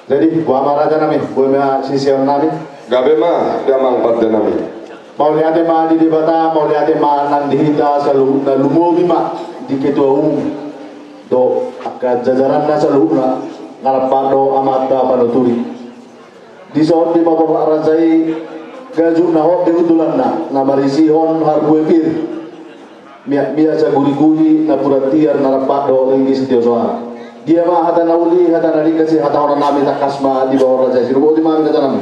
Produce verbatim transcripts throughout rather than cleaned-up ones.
Jadi, boha ma raja nami, boha ma siseon nami. Gabe ma, damang pande nami. Mauliate ma di Debata, mauliate ma nang di hita saluhutna, lumobi ma di ketua umum dohot angka jajaranna saluhutna, ngarap do amanta panuturi. Dison di ma boha raja i, gajut na hot di hundulanna, na marisihon harbue pir, miak-miak saguri-guri, napuran tiar, na rap dohot ringgit sitio soara. Dia ma hata na uli, hata na denggan sihatahonon nami, tangkas ma di boha raja i, sidok boti ma hami raja nami.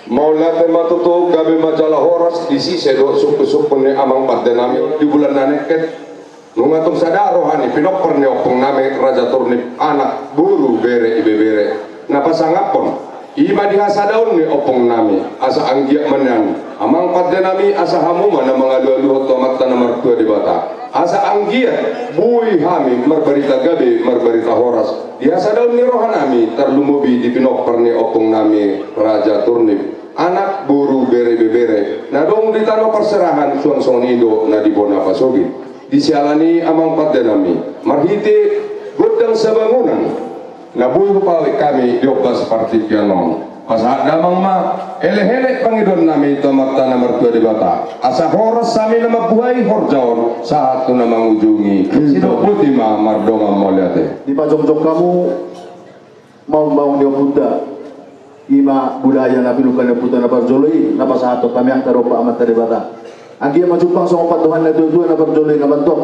Mauliate ma tutu, gabe ma jala horas di sise dohot sungkun-sungkun ni amang pande nami di bulan na nengket. Nunga tung sada roha ni pinompar ni ompung nami Raja Turnip, anak, boru, bere, ibebere, na pasangaphon i ma di hasadaon ni ompung nami, asa anggiat ma nian amang pande nami, asa hamu ma na mangalualuhon tu Amanta na martua Debata, asa anggiat boi hami marbarita gabe, marbarita horas di hasadaon ni roha nami, tarlumobi di pinompar ni ompung nami Raja Turnip, anak, boru, bere, ibebere, na adong di tano parserahan, suang songon i do na di bona pasogit. Di siala ni i amang pande nami, marhite gondang sabangunan na boi hupaawet hami di ombas partingkian on, pasahat damang ma elek-elek pangidoan nami tu Amanta na martua Debata, asa horas hami na mambuhai horja on sahat tu na mangujungi. Sidok boti ma, mardongan mauliate. Dipajongjong hamu maung-maung ni ompunta, i ma budaya na pilungka ni ompunta na parjolo i, na pasahathon hami angka dompak Amanta Debata. Anggiat ma jumpang songon pandohan ni natua-tua na parjolo i na mandok: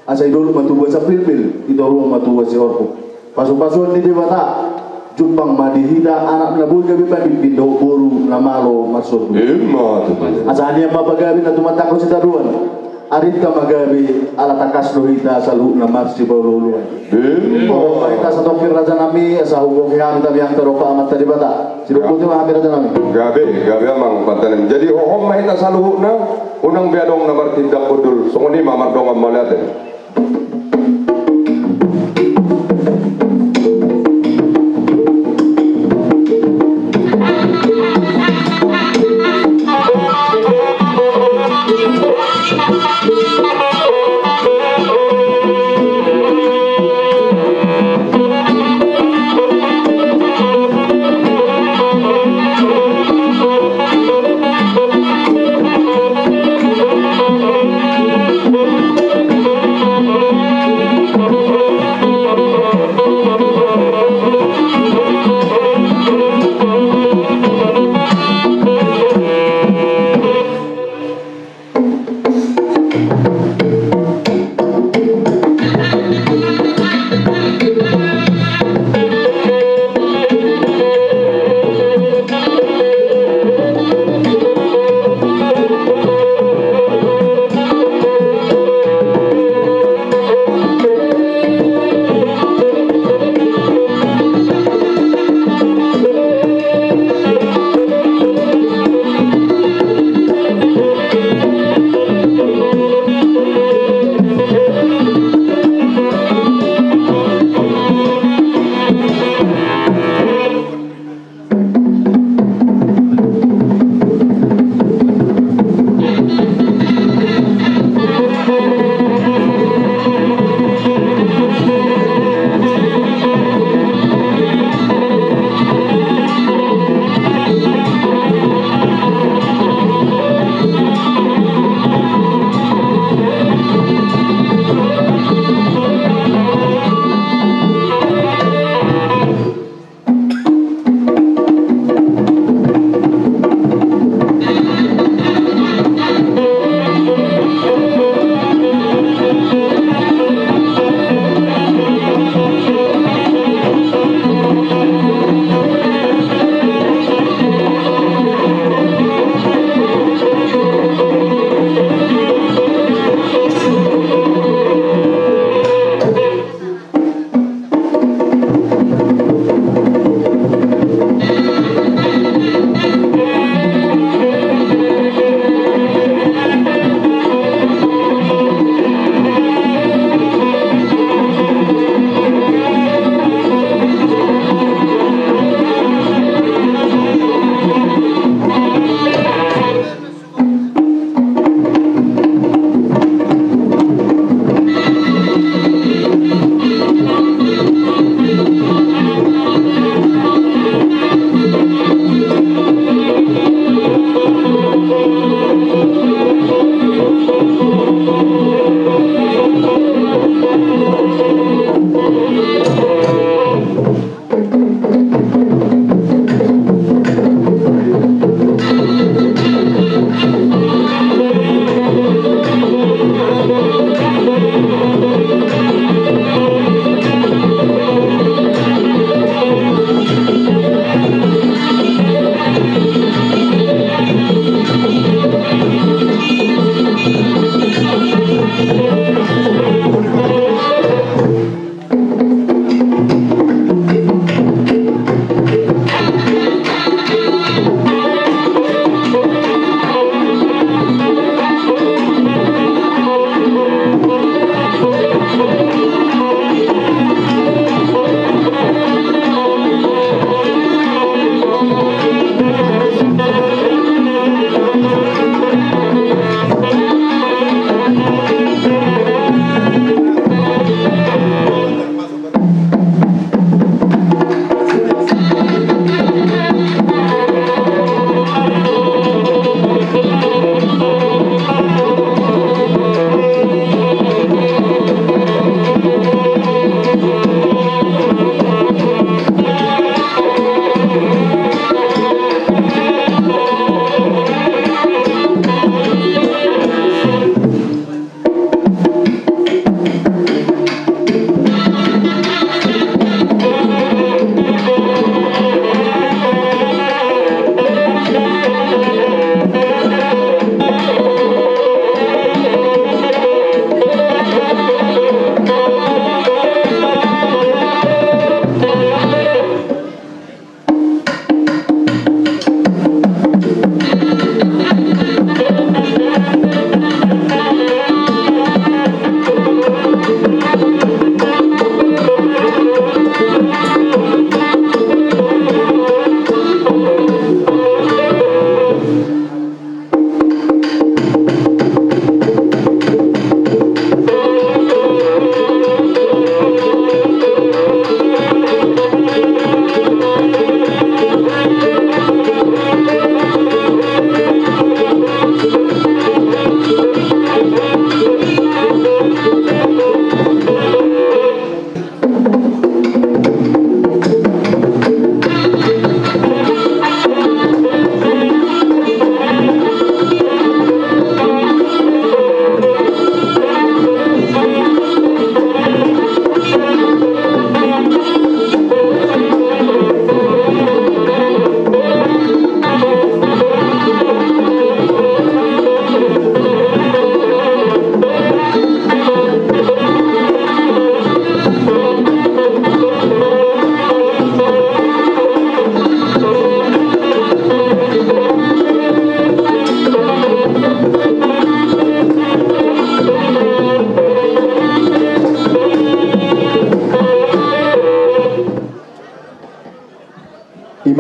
Asa i dolok ma tubu asa pilpil, i toruan ma tubu asa horbo. Pasu-pasuon ni Debata jumpang ma di hita anak na boi gabe pamimpin dohot boru na malo marsonduk. Ima tutu. Asa nian ma pagabe na tumandangkon sitadoan. Arinta ma gabe, ala tangkas do hita saluhutna marsipaolo-oloan. Ima. Hohom ma hita satongkin raja nami, asa hugohi hami tamiang taropa Amanta Debata. Sidok boti ma hami raja nami. Gabe, gabe amang pande nami. Jadi hohom ma hita saluhutna, unang be adong na martindak hundul. Songon i ma, mardongan mauliate.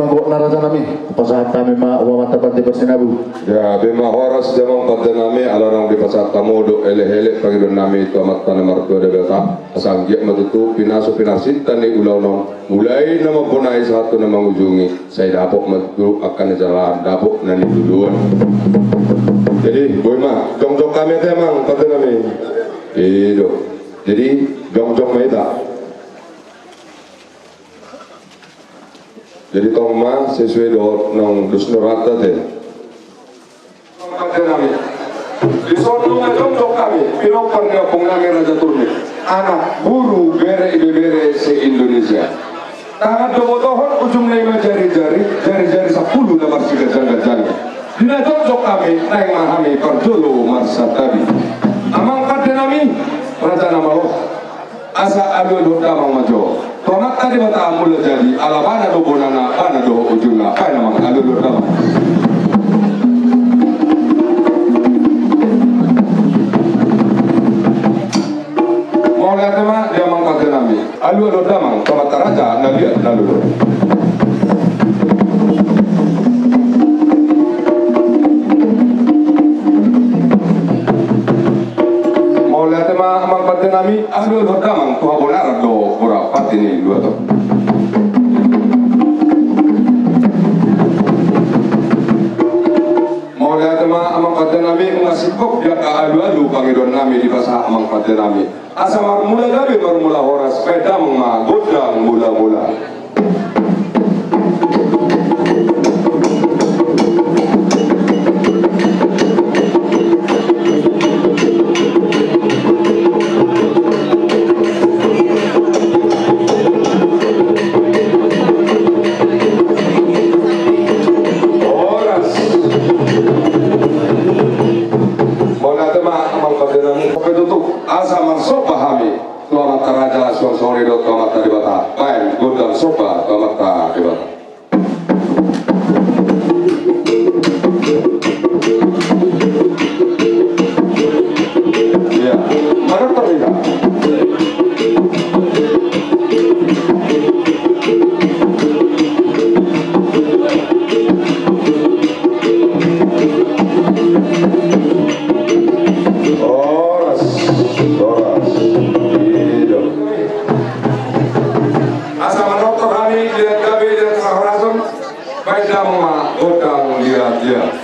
Anggo na raja nami, pasahat hami ma uamanta pande parsinabu. Gabe ma horas damang pande nami, ala naung dipasahat hamu do elek-elek pangidoan nami tu Amanta na martua Debata. Asa anggiat ma tutu pinaso-pinasinta ni ulaon on, mulai na mamboan sahat tu na mangujungi, sai dapot ma tutu angka na jala dapot na niluluan. Jadi boi ma, jongjong hami ate amang pande nami. I do. Jadi jongjong ma hita. Jadi tong ma sesuai dohot naung dos ni rohanta ate. Pande nami. Dison nunga jongjong hami, pinompar ni ompung nami Raja Turmi, anak, boru, bere, ibebere se-Indonesia. Tangan do botohon, ujungna i ma jari-jari, jari-jari sampulu na marsiganjang-ganjang. Di na jongjong hami, naeng ma hami parjolo marsantabi. Amang pande nami, raja na malo. Asa alualuhon damang ma jo tu Amanta Debata Mulajadi, ala Ibana do bonana, Ibana do ujungna. Baen amang, alualuhon damang. Mauliate ma di amang pande nami. Alualuhon damang tu Amanta Raja na Liat Naluhur. Mauliate ma amang pande nami, alualuhon damang tu habonaran dohot boru pande ni luat on. Mauliate ma amang pande nami, nunga singkop di angka alualu pangidoan nami dipasahat amang pande nami. Asa marmula gabe marmula horas, baen damang ma gondang mulamula. Horas. Mauliate ma amang pande nami. Oke tutu, asa marsomba hami tu Amanta Raja suang songon i dohot tu Amanta Debata. Baen gondang somba tu Amanta Debata. Iya. Mana permintaan? Horas, horas. I do. Asa manortor hami, liat gabe, liat parhorasan, baen damang ma gondang liat-liat.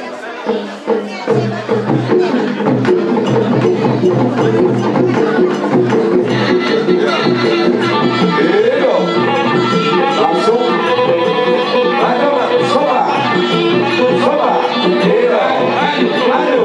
I do. Langsung. Ayo, somba. Somba. I do. Ayo.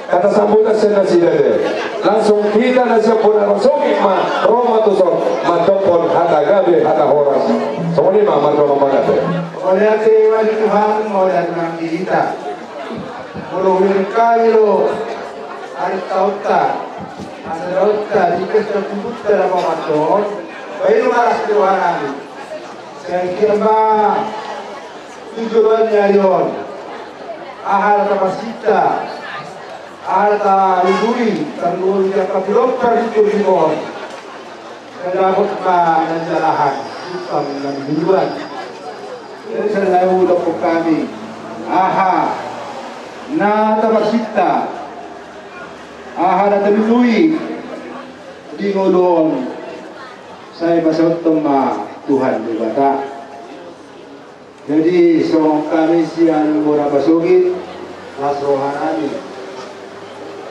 Hata sambutan sian nasida te. Langsung hita na sian bona rasongit ma ro ma tuson mandokkon hata gabe hata horas. Songon i ma mandok ma hata. Mauliate ma di Tuhan, mauliate ma di hita. Molo hubereng hami do ari taonta, asa taonta di pesta tubuta na pamatton, baen ma las ni roha nami. Sai anggiat ma tu joloan ni ari on, aha na taparsinta, aha na talului, tarlumobi di angka pinomparmuna di tingki on. Sai dapot ma na nijalahan, jumpang na nijuluan. Jadi sai na hudokkon hami, aha na taparsinta, aha na talului di ngolu on, sai pasahathon ma Tuhan Debata. Jadi songon hami sian bona pasogit, las roha nami.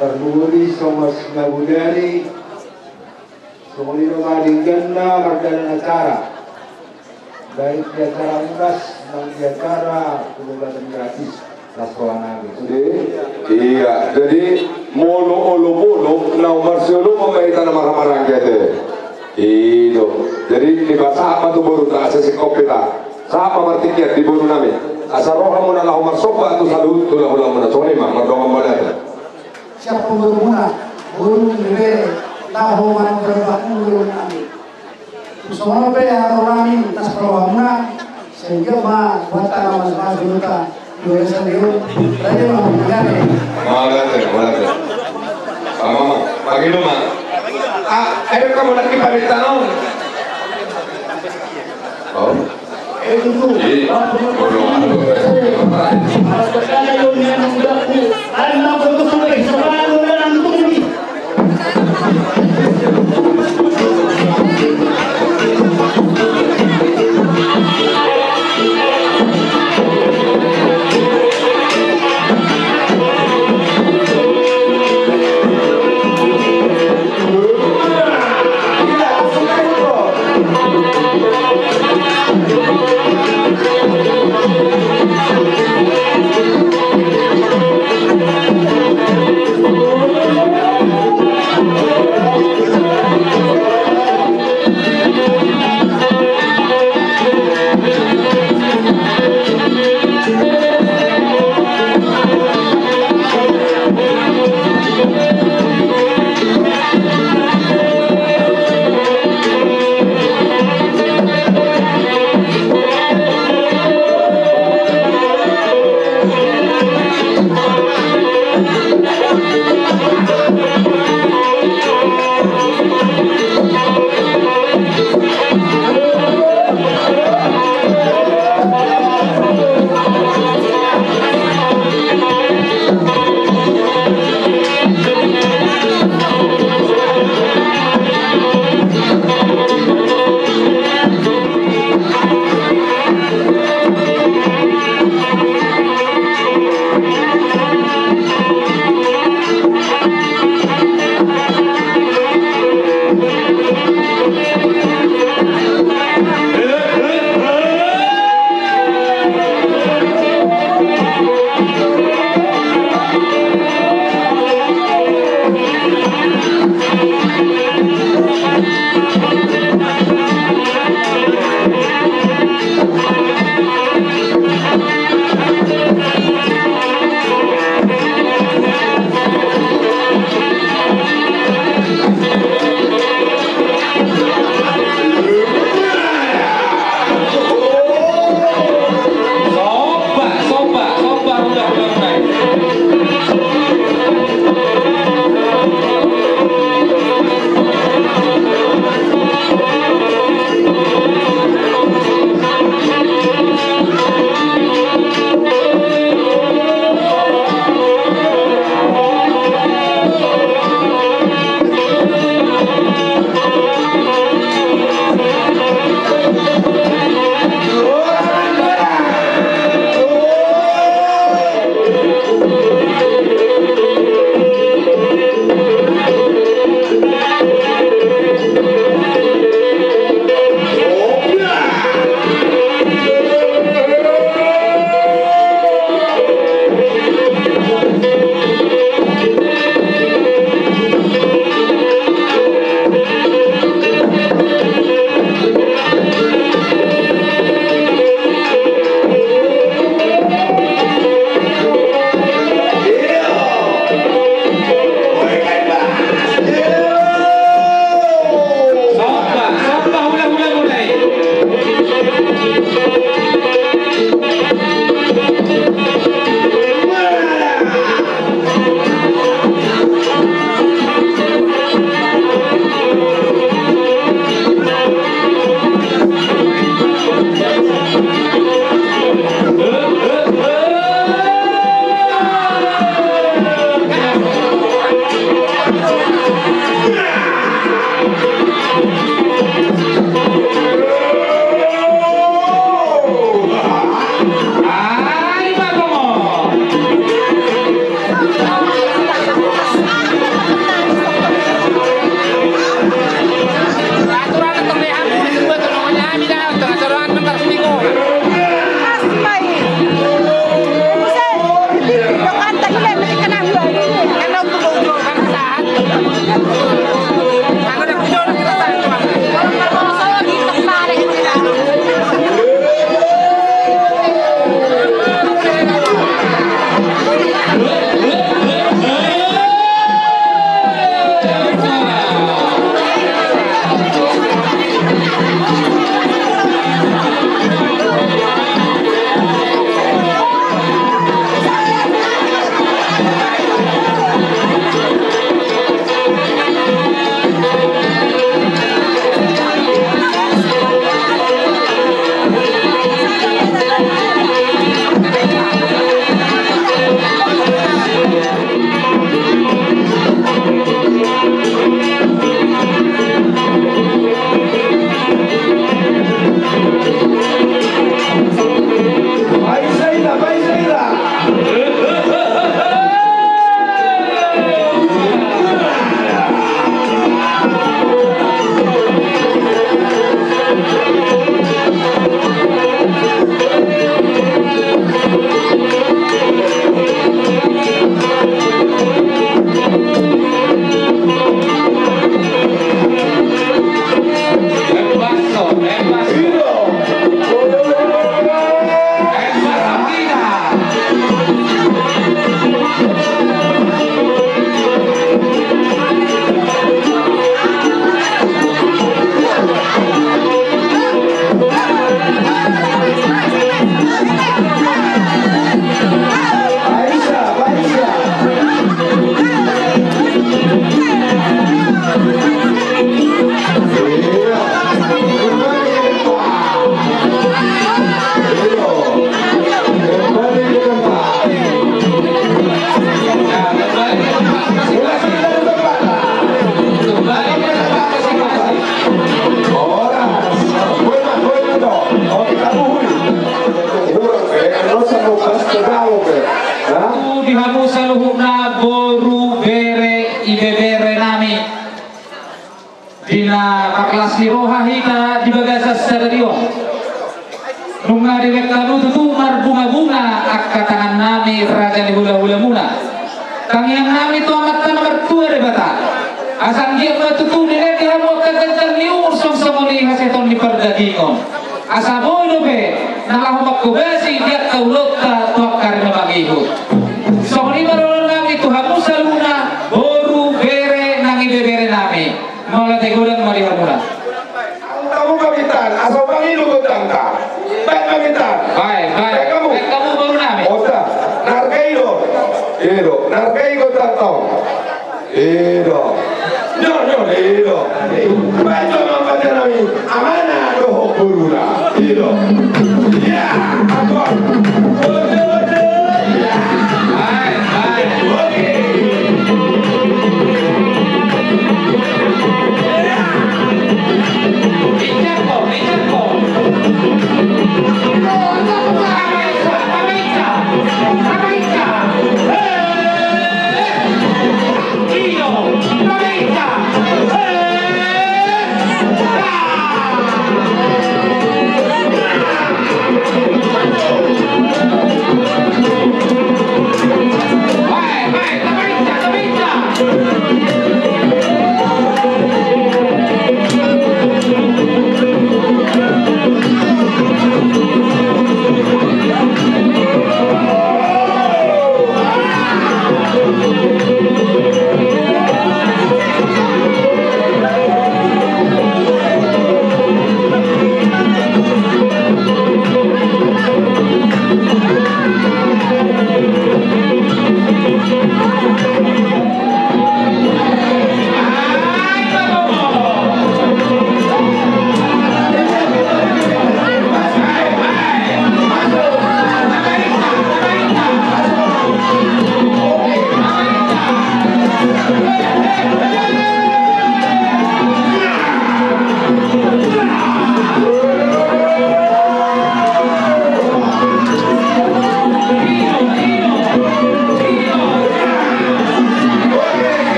Tarlumobi songon na bodari, songon i do ma dengganna mardalan acara. Baik di acara unas, nang di acara pengobatan gratis. Las roha nami. Jadi, iya, jadi molo olop-olop na marsiolopan ma hita na marhahamaranggi ate. I do. Jadi dipasahat ma tu borunta asa singkop hita. Sahat ma partingkian di boru nami. Asa ro hamuna laho marsomba tu saluhut hula-hulamuna. Songon i ma, mardongan mauliate. Siap boru muna, boru ni bere, laho manomba boru nami. Songon on pe haroronami, las rohamuna, sehingga ma buat tanaman mas berupa dua belas triliun, tadi mau menjadi. Mauliate, mauliate. Sama, Mang. Pagi lu, Mang. Ah, ayo kamu lagi pamit tanong. Oh. Eh, tunggu. Iya. Ibebere nami, di na marlas ni roha hita di bagasan sadari on. Nunga dibaen hamu tutu marbunga-bunga angka tangan nami raja ni hula-hula muna. Tangiang nami tu Amanta na martua Debata, asa anggiat ma tutu dilehon di hamu angka ganjang ni umur songon i hasehatan ni pardagingon. Asa boi dope na laho manghobasi di angka ulaonta tu angka ari na mangihut. Songon i ma dohonon nami tu hamu saluhutna, boru, bere nang ibebere nami. Mauliate godang ma di hamuna. Angka mu pamintaan, asa ubangi do godangta. Baen pamintaan. Baen, baen. Baen hamu. Baen hamu boru nami. Ota, na arga i do. I do, na arga i godangta on. I do. Nyo, nyo, i do. Baen jo ma pate nami, amana dohot boruna. I do. Ia, angkon. Ode, ode. Ia. Baen, baen. Oke.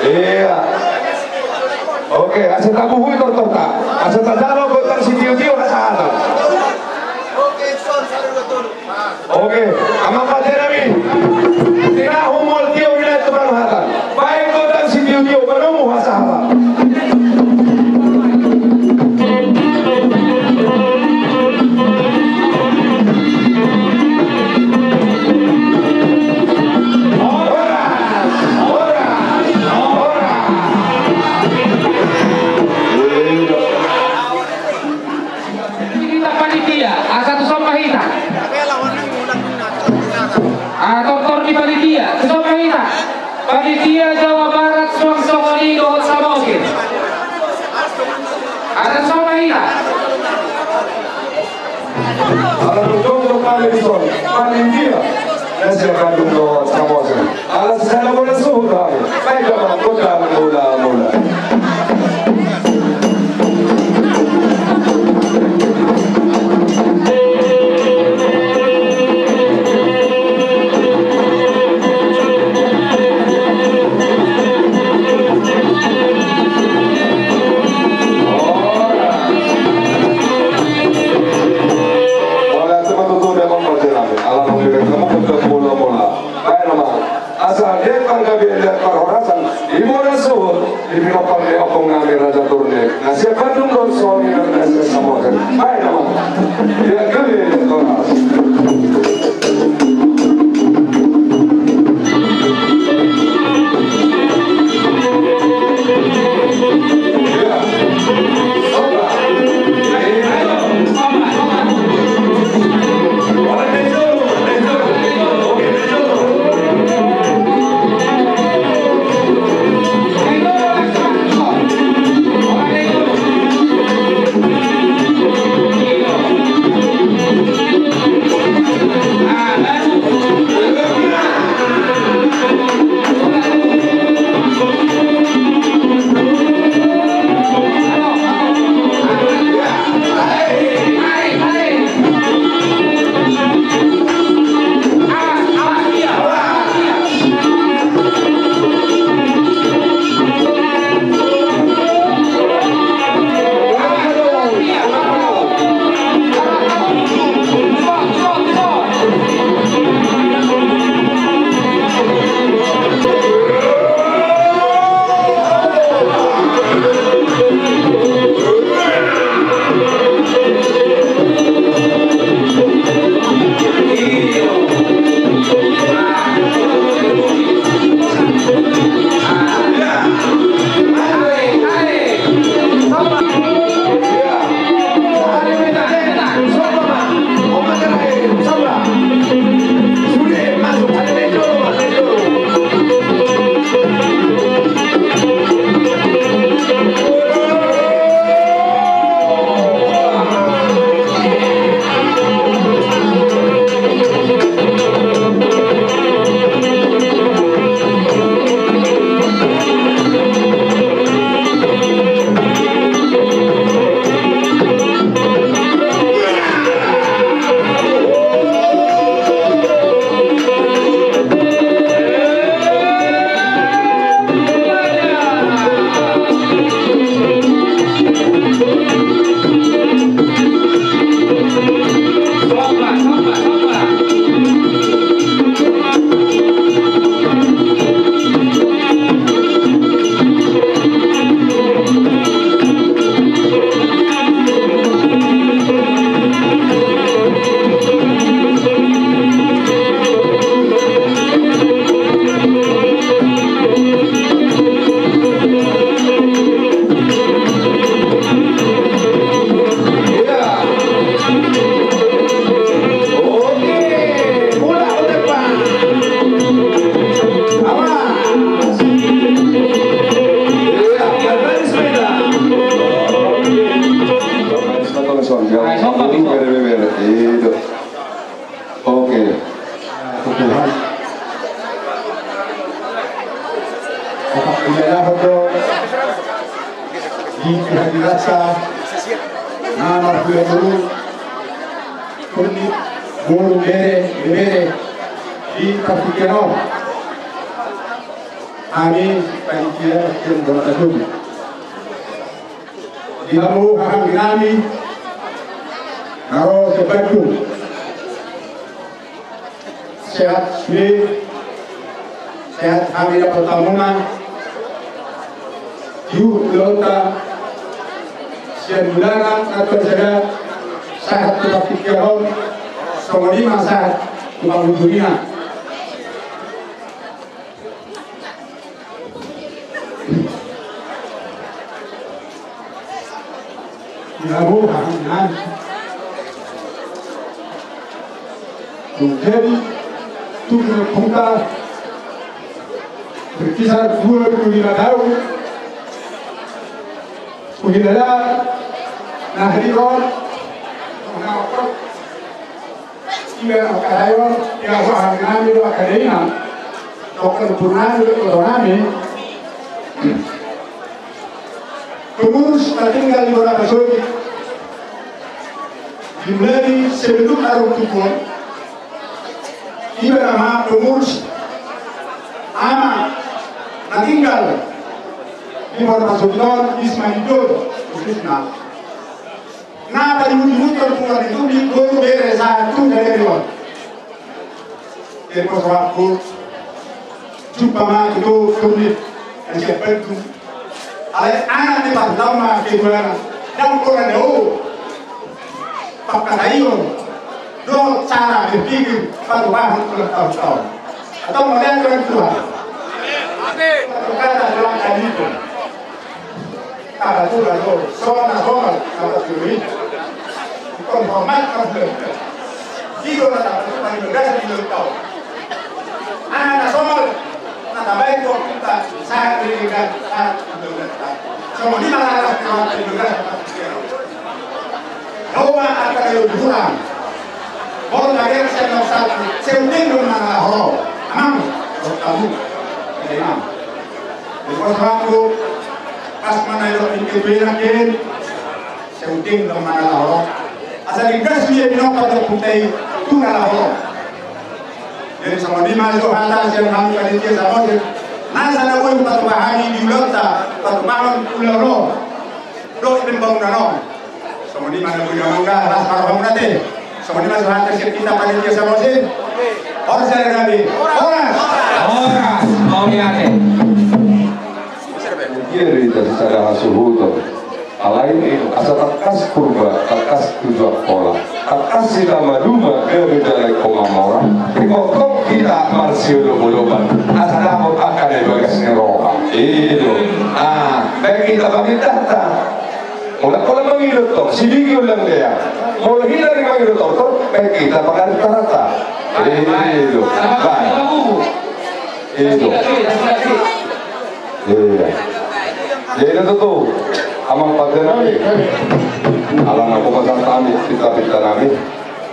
Ia. Oke, asa tabuhui tortorta. Asa tajalo gondang sitio-tio hasahatan. Oke, amang pate nami. Ia, tu sopa hita? Panitia Jawa Barat suang songon i dohot Samosir. Asa tu sopa hita? Ala dung jongjong hami dison, panitia na sian Bandung dohot Samosir. Ala sisada muna suhut hami. Baik, Bapak, kota mula-mula. Asa di panggabean, di parhorasan, di muna suhut, di pinompar ni ompung nami Raja Torunik. Na sian Bandung dohot songon i na sian Samosir. Baik, nama. Ia, gabe, horas. Oke. Tuhan. Oke, di hadirat na marhula boru, boru, bere, bere, di partingkian on. Hami panitia sian Bona Kasum. Di hamu haha nami na ro sian Bandung. Sehat sude, sehat hami dapot hamuna. Di uhum ni ulaonta sian mulana na tua sada, sahat tu partingkian on, songon i ma sahat tu pangujungina. Di hamu haha nami. Dung jadi, tung punta, Berkisar dua puluh lima tahun. Kuhilala na hadir on, na on, iba na mangkatai on, ia huahanami do angka dainang, dohot purnami do tonami. Pengurus na tinggal di Muara Pasogit, dimulai sebelum adong tugu on, iba nama pengurus ama na tinggal di Muara Pasogit on, Isma Indo, khususna. Na padimudimuthon tugu on i tu di boru, bere, sahat tu sadari on. Jadi, pos waktu jumpa ma tu tondit, na siap bantu. Alai anak ni partaon ma keduana, dang pola dao pangkataion dohot cara berpikir patupahon ulang tahun-tahun. Atau mauliate ma tu Tuhan. Amin. Satu kata doang kali itu. Kata tu lalu, soal na soal, kata tu ini. Bukan hormat, kata tu. Ido na tapatuk paling begas di lima tahun. Anak na soal, na tabaen tu kita, sangat ringan, sangat mudah. Semua di mana-mana, paling begas, paling begas. Roma angka na di hurang. Bor na ger sian na satu, seudeng do mangalahon. Amang, bor tabu. Jadi, Amang. Di pos waktu, pas mana ilo pintu pinakin, seudeng do mangalahon. Asa digas dia di nomor do kutai, tu ngalahon. Jadi, songon i ma jo hata sian hami panitia Samosir. Nasa na boi patupahon di ulaonta, patupahon ulaon on. Dohot pembangunan on. Songon i ma na boi na mangga, las parhomna te. Songon i ma jo hata sian hita panitia Samosir. Horas jala gabe. Horas. Horas. Mauliate. Dia di atas sada hasuhuton. Alai asa tangkas Purba, tangkas tu Angkola, tangkas hita maduma gabe jala ingkon mamora. Ringkot hita marsiolopolopan asa dapot angka na di bagas ni roha. I do. Ah, baen hita pangindahta. Molo pola mangido tong, sidiki ulang dea. Molo hita di mangido tong, baen hita pangarintaranta. I do. Baen. I do. Iya. Jadi tutu, amang pande nami. Ala na hupasahat hami pinta-pinta nami.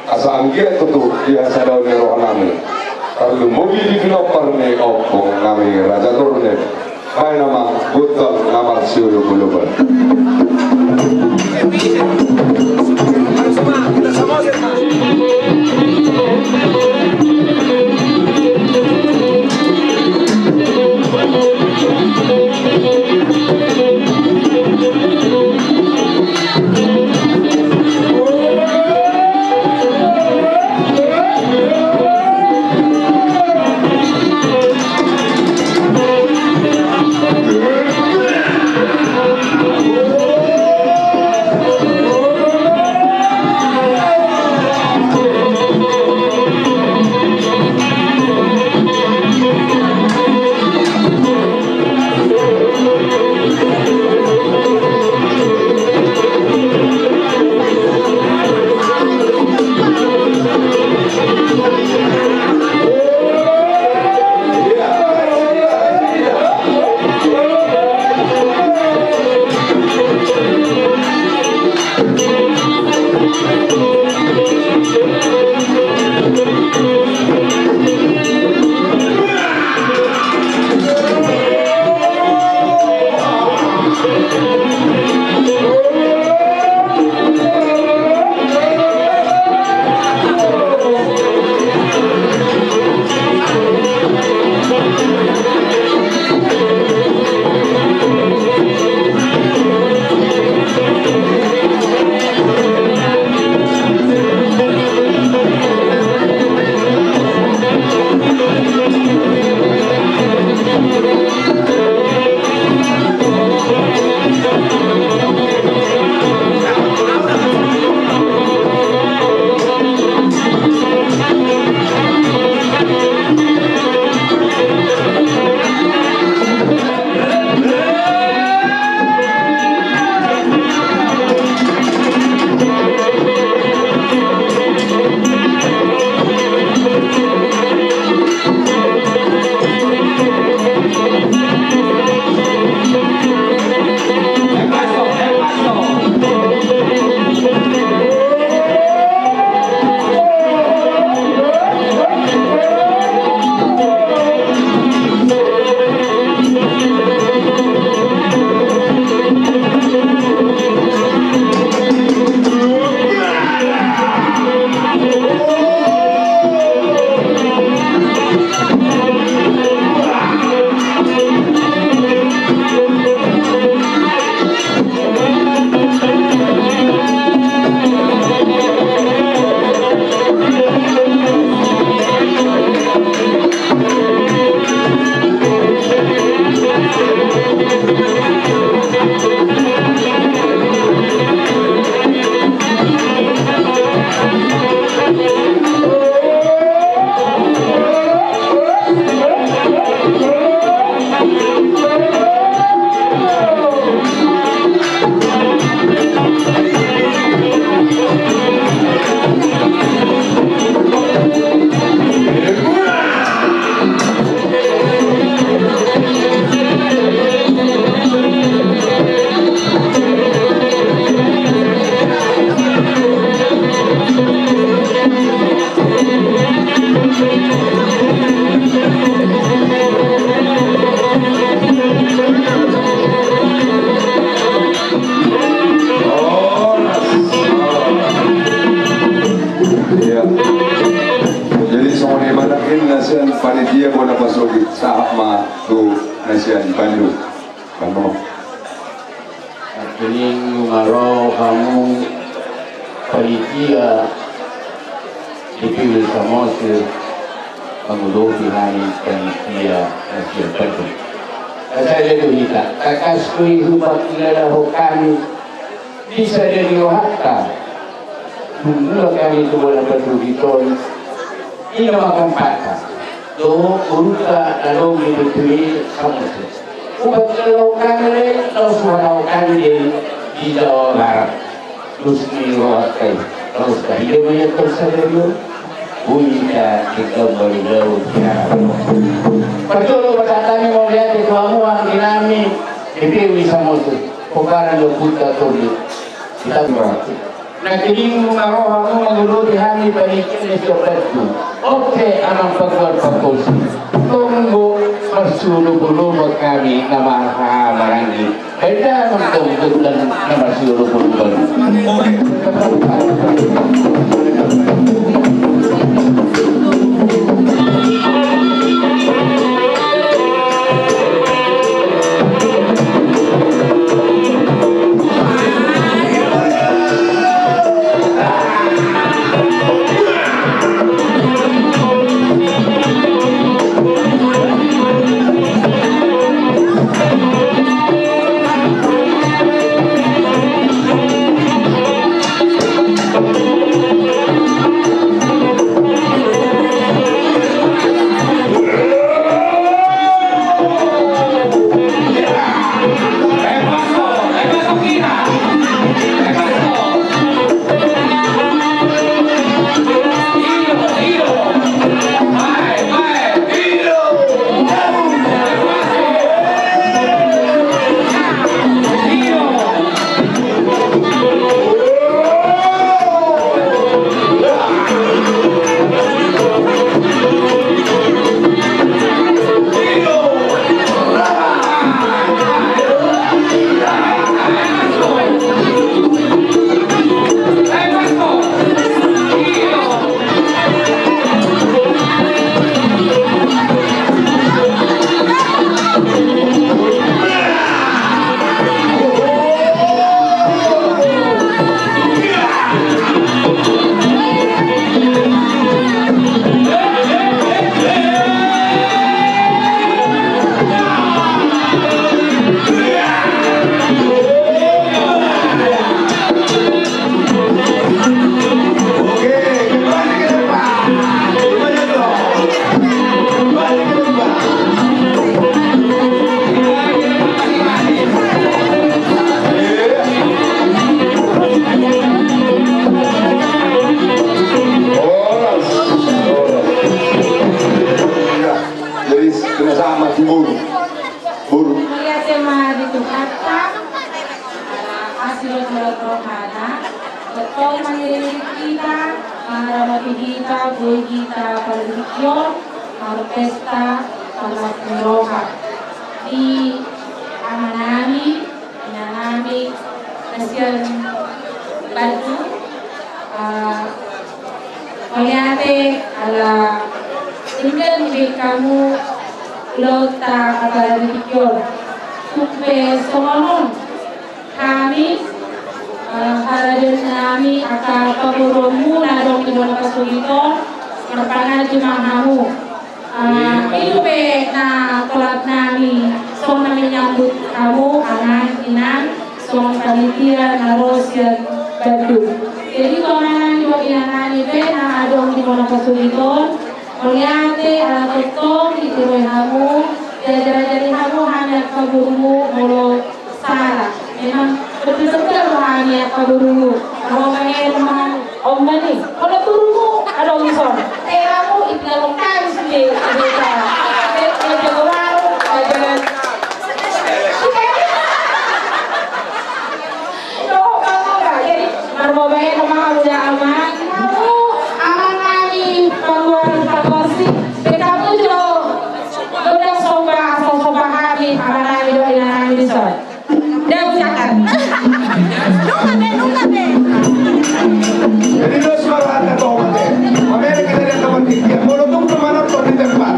Asa anggiat tutu dihasadaon ni roha nami. Tarlumobi di pinompar ni ompung nami Raja Turnip. Baen amang gondang na marsiolopolopan. Sogit sahat ma tu na sian Bandung. Bandung. Nangkining nunga ro hamu panitia D P W Samosir, mangudopi hami panitia na sian Bandung. Asa dia tu hita, tangkas do i hupangkilalahon hami di sada ni rohanta, dung mulak hami tu bona pasogit on, i na mangompatta dohot boruta na adong di P P W Samosir. Hupangkilalahon hami do i, laos huhatahon hami do i di Jawa Barat. Dos ni rohanta i, laos taida ma i antong sadari on. Boi hita denggan marulaon. Parjolo pasahat hami mauliate tu hamu anggi nami D P W Samosir, pomparan ni ompunta Tondi. Hita berarti. Nangkining nunga ro hamu mangudopi hami panitia na sian Bandung. On pe amang panggual pargonsi. Tonggo marsiolopolopan hami na marhahamaranggi. Eda amang tonggo na marsiolopolopan. Horas, horas. Jadi, kena sama, Timur. Mauliate ma di Tuhanta, asi dohot rohana, tongtong mangiringiring hita, mangaramoti hita, boi hita partingkian, marpesta, marlas ni roha. Di amanami, inanami, na sian Bandung, ah, mauliate ala denggan be hamu ulaonta apala di tingki on. Tung pe songon on hami, eh, haradeon nami angka pamoruonmu na adong di bona pasogit on, marpanganju ma hamu. Ah, i do pe na tolap nami songon na menyambut hamu, amang, inang, songon panitia na ro sian Bandung. Jadi tu amang nami dohot inang nami pe na adong di bona pasogit on, mauliate ala tongtong ditiroi hamu, diajarajari hamu hami angka borumu molo sala. Memang betul-betul do hami angka borumu. Molo mangeru mangan ombani, molo turumu adong dison. Teramu ipilalong kami sude. Jago warung, jago. Jadi marbahen ma hamu da amang. Hamu amang nami panggual pargonsi. Beta muncul. Godang somba, asal somba hami amang nami dohot inang nami dison. Daun cakar. Nunga be, nunga be. Jadi dos ma rohanta, tong, mate. Pamereng hita di angka partingkian. Molo tung pe manonton di tempat.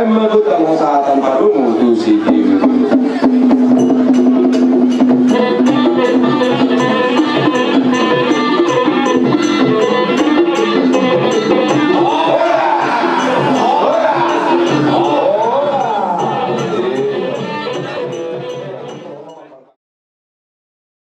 Magodang hasahatan padomu tu si